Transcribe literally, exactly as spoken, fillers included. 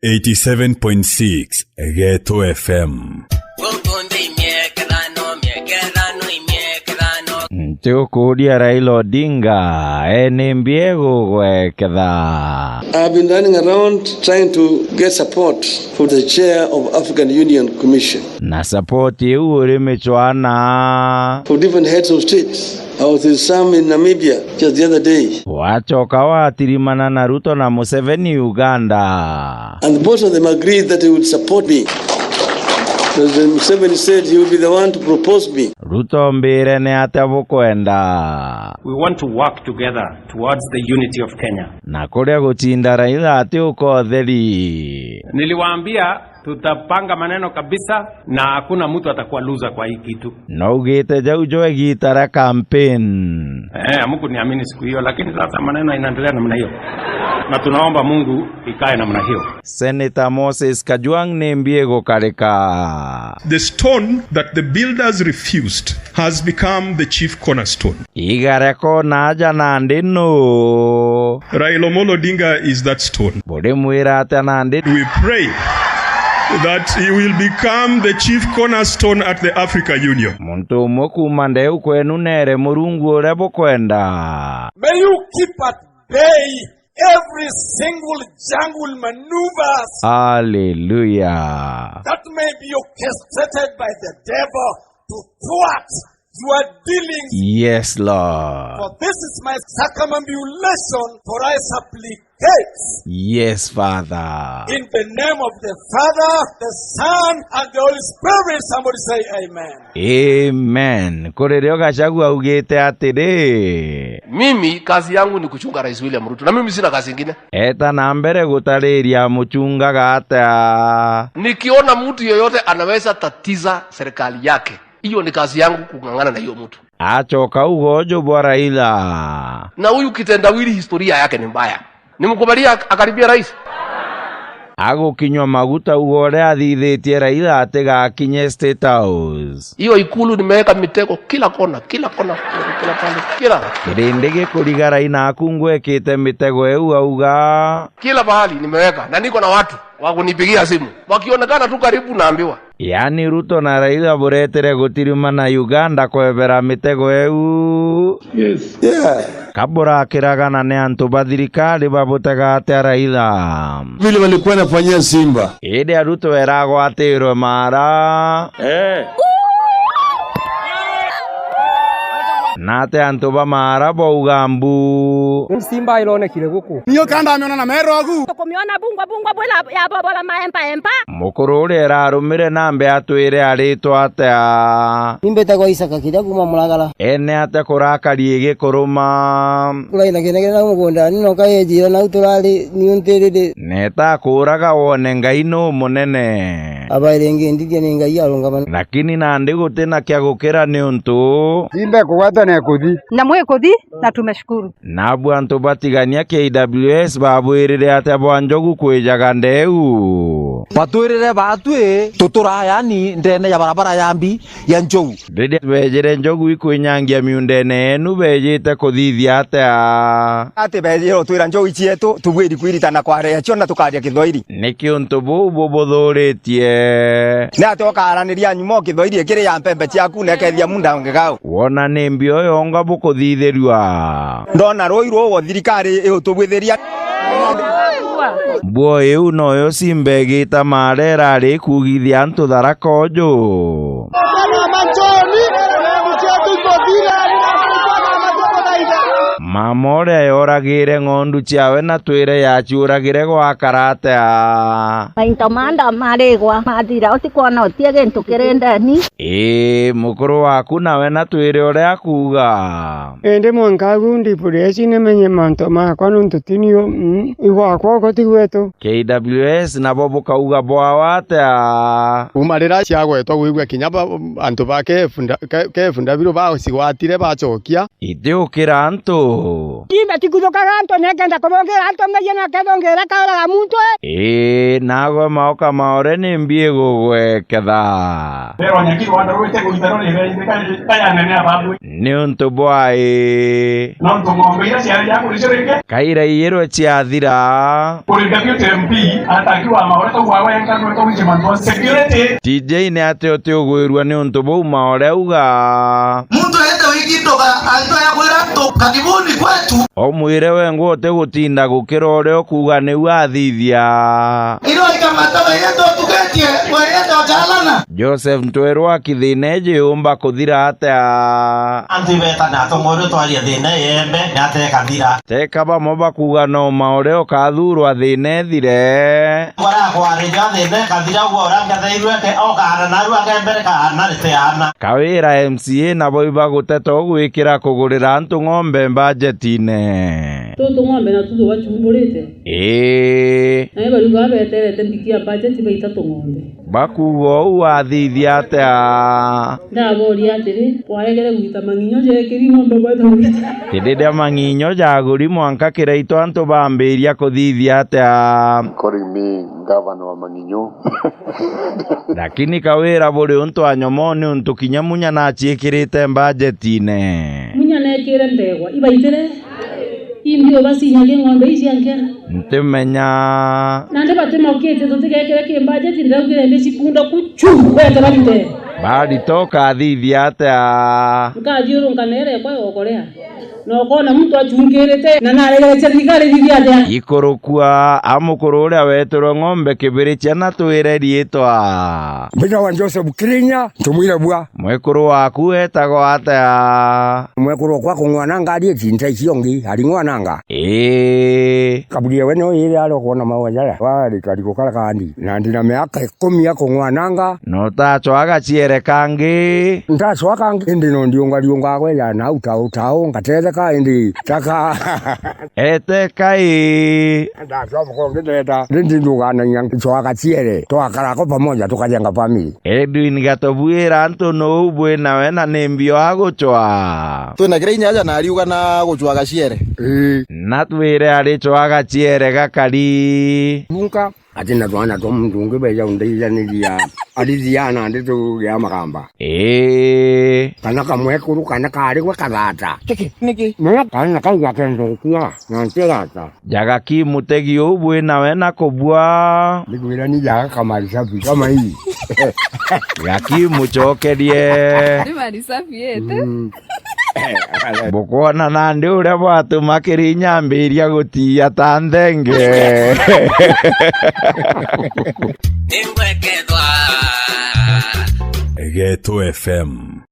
eighty-seven point six Geto F M. Guku nthi imiekethano, miekethano, imiekethano. Nti ukuria Raila Odinga, e nimbi egugweketha? I've been running around trying to get support for the chair of African Union Commission. Na support iu uri micwana. For different heads of state. I was with some in Namibia just the other day. Wacoka watirimana na Ruto na Museveni Uganda. And both of them agreed that they would support me. President Museveni said he would be the one to propose me. Ruto mbire ni atia bukwenda? We want to work together towards the unity of Kenya. Na kuria gutinda Raila ati ukotheri. Niliwaambia tutapanga maneno kabisa na hakuna mtu atakuwa loser kwa hii kitu. Naugite jau jo igita ria campaign. Eh, hamkuniamini siku hiyo, lakini sasa maneno inaendelea namna hiyo. Na tunaomba Mungu ikae namna hiyo. Senator Moses Kajwang' nimbi igukarika? The stone that the builders refused has become the chief cornerstone. Igare kona aja nandi nu? Raila Amolo Odinga is that stone. Burimwira atia nandi? We pray that he will become the chief cornerstone at the Africa Union. Muntu umwe kuuma ndeu kwenu neere Murungu uria bukwenda. May you keep at bay every single jungle maneuvers. Hallelujah. That may be orchestrated by the devil to thwart your dealings. Yes, Lord. For this is my circumambulation, for I supplicate. Yes, Father. In the name of the Father, the Son, and the Holy Spirit, somebody say amen. Amen. Kuri rio Gachagua augite atiri, mimi kazi yangu ni kuchunga Rais William Ruto, na mimi sina kazi ingine. Eta na mbere gutariria amuchungaga atia. Nikiona mtu yoyote anaweza tatiza serikali yake, hiyo ni kazi yangu kung'ang'ana na hiyo mtu. Acoka uga uju bwa Raila. Na huyu kitendawili historia yake ni mbaya. Nimkubalia ak-, akaribia rais? Agukinywa maguta uga uria athithitie Raila atigakinye State House. Hiyo ikulu nimeweka mitego kila kona, kila kona, kila pale, kila. Kirindi gikurigara inaku ngwekite mitego iu auga. Kila pahali nimeweka, na niko na watu wa kunipigia simu. Wakionekana tu karibu naambiwa. Yaani Ruto na Raila buretere gutirimana Uganda kwebera mitego iu. Yes. Yeah. Kaburakiragana ni antu ba thirikari babutega atia Raila? Vile walikuwa wanafanyia Simba. Indi a Ruto eragwatirwe mara. Eh. Na ati antu ba mara bauga mbu. Simba ironekire guku. Nio kanda amiona na merogu. Tukumiona bungwa bungwa bwila ya bobola maempa empa. Mukuru uria erarumire nambe atwire aritwa atia? Nimbitagwa Isaka Kiria kuuma Muragara. Ene atia kurakari igikuruma? Kuraitha kinegene nau mugundani, noka yejira nau turari niuntiriri. Neta akuraga wone Ngai nu munene. Abaire ingi ndithia ni Ngai arungamana. Lakini nandi guti na kia gukira niuntu. Simba ikugwata na ikuthi. Na mwikuthi, na tumeshukuru. Nabu antu batigania K W S babwirire atia bwa njogu kwijaga ndeu? Batwirire batwi tutura yani ndene ya barabara ya mbi ya njogu. Riria bejire njogu ikwinyangia miundene yenu, bejite kuthithia atia? Ati bejire utwira njogu cietu tubwiri kwiritana kwaria cio na tukaria Kithwairi. Niki untu buu bubuthuritie? Ni atia ukaaraniria nyuma o Kithwairi ikiri ya mpembe ciaku na ikethia munda ngigau? Wona ni mbi o yonga bukuthithirua? Ndona rui ruu thirikari iutubwithiria. Mbuo iu noyo Simba igita mara irari ikugithia antu Tharaka uju. Mama uria yoragire ng'ondu ciawe na twire yaciuragire gwakara atia? Mainto manda marigwa mathira, utikwona utie gintu kiri ndeni. Ii, mukuru waku nawe na twire uria akuuga. Indi mwanka agu ndipureci nimenye mantu makwa, nontu ti nio, mm, igwakwa uko ti gwetu. K W S nabo bukauga bwao atia? Kuuma riria ciagwetwa gwigua kinya ba, antu ba K F nda-, K-, K F W bacigwatire bacokia. Iti ukira antu. Matiku-, Timba tikuthukaga antu, nekenda kubungira antu meeyia na kethungira kauraga muntu. Ii, nagwe maoka maore ni mbi igugweketha. Pero nyaki rwanda rwite kuita ruri rethika ta ya nene ababwe. Niuntu bwai? Nontu ng'ombe iria ciari ja kuria cio ringi. Kaira iyirwe ciathira. Kuri Deputy M P, ataki wa maore kau wawe enka nwe kau iche mantu a security. T J ni ati uti ugwirua niuntu buu maore auga? Muntu aete wiki ndoga, antu aya kwira antu kakibuni kwetu. Omwire wengwa uti gutinda gukira uria ukuuga niu athithia. Iro ikamata weyeto tugetie, weyeto jalana. Joseph Ntweru akithina iji yumba kuthira atia? Antu ibeta na atongore twaria thina yembe, ni atia ikathira? Teka bamwe bakuuga no maore ukathurwa thina ethire. Barakwarija thina ikathira, ugwe uria ngetheirwe ke, okaana narua ke mbere kaana riteana. Kawira M C A nabo ibaguteta ugwikira kugurira antu ng'ombe mbajetine. Tutu ng'ombe na tutu bachumburite. Ii. Na ibariuga beterete mbiki ya bajeti baita tung'ombe. Bakuuga uu wathithia atia? Ndaboria atiri, kwaregere gwita mang'inyo jekiri ng'ombe bweta gwita? Ti riria mang'inyo jaguri mwanka kiraitwa antu bambiria kuthithia atia? Calling me governor wa mang'inyo. Lakini kawira buri untu anyomoni untu kinya munya naciikirite mbajetine. Munya nekire ndegwa, ibaitire? Imbi ubacinyagia ng'ombe ici ankea? Ntimenya. Nandi batimaukitie tutigekire ki mbajeti, ndaugire ndi cikunda kuchu, wete barite. Baritoka athithia atia? Nkathiurunka neere kwa yokorea. Na ukona muntu achunkirite, na naregerecia thirikari thithia atia? Ikurukua, a mukuru uria wetirwe ng'ombe kibiri ciana twire riitwa. Mbitagwa Joseph Kirinya, ntumwire bua. Mwekuru waku etagwa atia? Mwekuru wakwa kung'wana ngari itinta icio ngi, ari ng'wananga. Ii. Kaburia we no iri ari kwona mawe jaya. Wari kariku kara kandi. Na ndina miaka ikumi ya kung'wananga. No utacwaga ciere kangi? Ndacwa kangi, indi no ndiunga riunga gwe ya na uta uta ungatetheka indi taka. Ete kai. Ndacoka ngiteta, rindi nduganagia ncwaga ciere, twakara ko pamoja tukajenga family. Edwin Gatobwira, antu nuu bwi nawe na ni mbio agucwa? Twina kiria inya aja na ariuga na gucwaga ciere. Ii. Na twire aricwaga ciere gakari. Nunka. Ati na twana twa muntu ungi beja undeithaniria, arithia na ndi tugia magamba. Ii. Kana kamwekuru, kana kari gwe kathata. Kiki, niki? Menya kana kau gakenda gukua, na ntirata. Jaga ki mutegi uu bwi nawe na kubua. Ndigwira ni jaga kamari safi kama hii. Gaki mucokerie. Ni mari safi yete. Mm. Bukwona nandi uria bwatuma Kirinya ambiria gutiia ta nthenge. Ningwekethwa. Geto F M.